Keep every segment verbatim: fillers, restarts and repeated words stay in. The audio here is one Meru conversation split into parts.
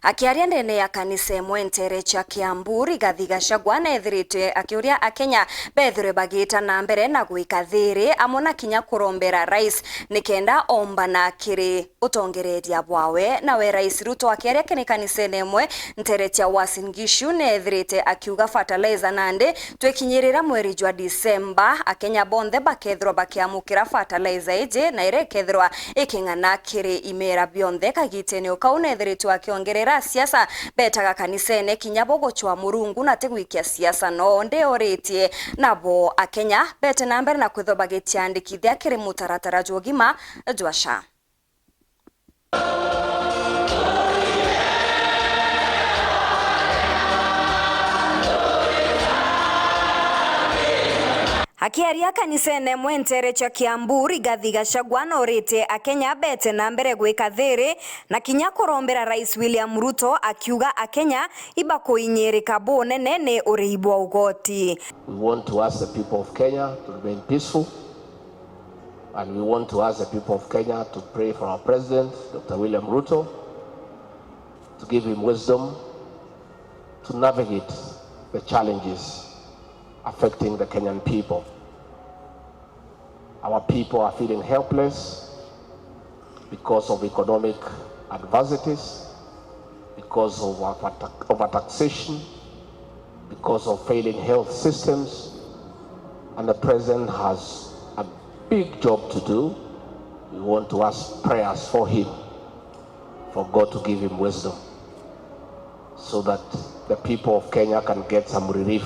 Akiaria ndene ya kanisa imwe nteere cia Kiambu, Rigathi Gachagua neethiritwe akiuria Akenya beethirwe bagiita na mbere na gwika thiiri, amwe na kinya kurombera rais nikenda ombana kiri utongereria bwawe. Nawe Rais Ruto akiaria kiri kanisene imwe nteere cia Uasin Gishu neethirite akiuga fertilizer nandi twikinyirira mweri jwa Disemba, Akenya bonthe bakethirwa bakiamukira fertilizer iji na iria ikethirwa iking'ana kiri imera bionthe. Kagitene o kau neethiritwe akiongerera asiasa betaga kanisene kinya bo gucwa Murungu na ti gwikia siasa no ndioritie nabo Akenya bete na mbere na kwithwa bagitiandikithia kiri mutaratara jwa ugima jwa SHA. Akiaria kanisene imwe nteere cia Kiambu, Rigathi Gachagua nooritie Akenya bete na mbere gwika thiiri na kinya kurombera Rais William Ruto, akiuga Akenya ibakuinyirika bunene ni urii bwa ugoti. We want to ask the people of Kenya to remain peaceful, and we want to ask the people of Kenya to pray for our president, Doctor William Ruto, to give him wisdom to navigate the challenges affecting the Kenyan people. Our people are feeling helpless because of economic adversities, because of overta-, overtaxation, because of failing health systems, and the president has a big job to do. We want to ask prayers for him, for God to give him wisdom, so that the people of Kenya can get some relief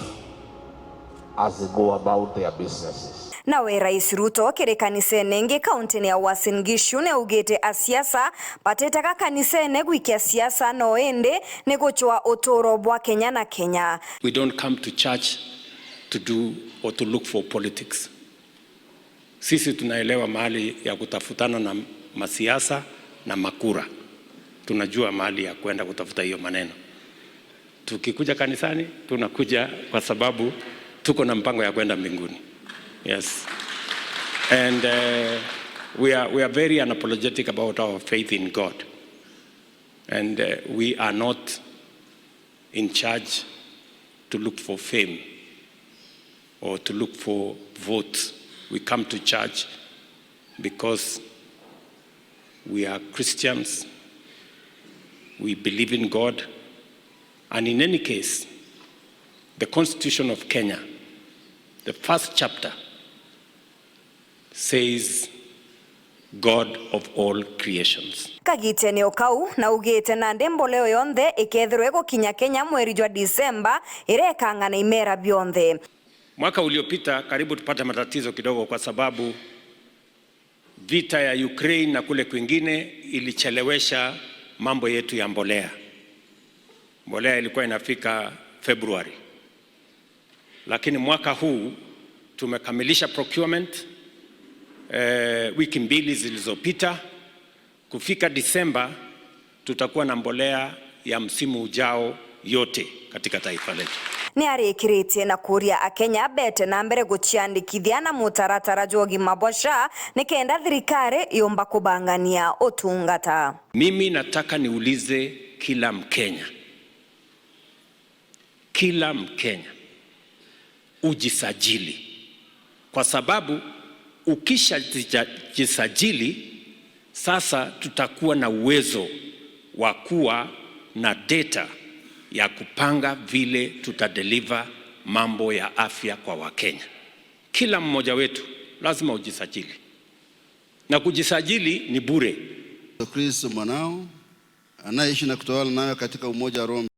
as they go about their businesses. Nawe Rais Ruto kiri kanisene ingi kauntine ya Uasin Gishu neugite asiasa batetaga kanisene gwikia siasa no indi ni gucwa uturo bwa Kenya na Kenya. We don't come to church to do or to look for politics. Sisi tunaelewa mahali ya kutafutana na masiasa na makura. Tunajua mahali ya kwenda kutafuta hiyo maneno. Tukikuja kanisani, tunakuja kwa sababu tuko na mpango ya kwenda mbinguni. Yes. And, uh, we are, we are very unapologetic about our faith in God. And, uh, we are not in church to look for fame or to look for votes. We come to church because we are Christians, we believe in God, and in any case, the Constitution of Kenya, the first chapter, says, God of all creations. Kagitene o kau, naugite nandi mboleo yonthe ikethirwa igukinya Kenya mweri jwa Disemba, iria ikang'ana imera bionthe. Mwaka uliopita karibu tupate matatizo kidogo kwa sababu vita ya Ukraine na kule kwingine ilichelewesha mambo yetu ya mbolea. Mbolea ilikuwa inafika February. Lakini mwaka huu tumekamilisha procurement, eh, wiki mbili zilizopita. Kufika Disemba, tutakuwa na mbolea ya msimu ujao yote katika taifa letu. Ni arikiritie na kuria Akenya bete na mbere guciandikithia na mutaratara jwa ugima bwa SHA nikenda thirikari yumba kubangania utungata. Mimi nataka niulize kila Mkenya, kila Mkenya ujisajili, kwa sababu ukisha jija-, jisajili, sasa tutakuwa na uwezo wa kuwa na data ya kupanga vile tutadeliver mambo ya afya kwa Wakenya. Kila mmoja wetu lazima ujisajili, na kujisajili ni bure. Yesu Kristo mwanao, anayeishi na kutawala nawe katika umoja wa Roho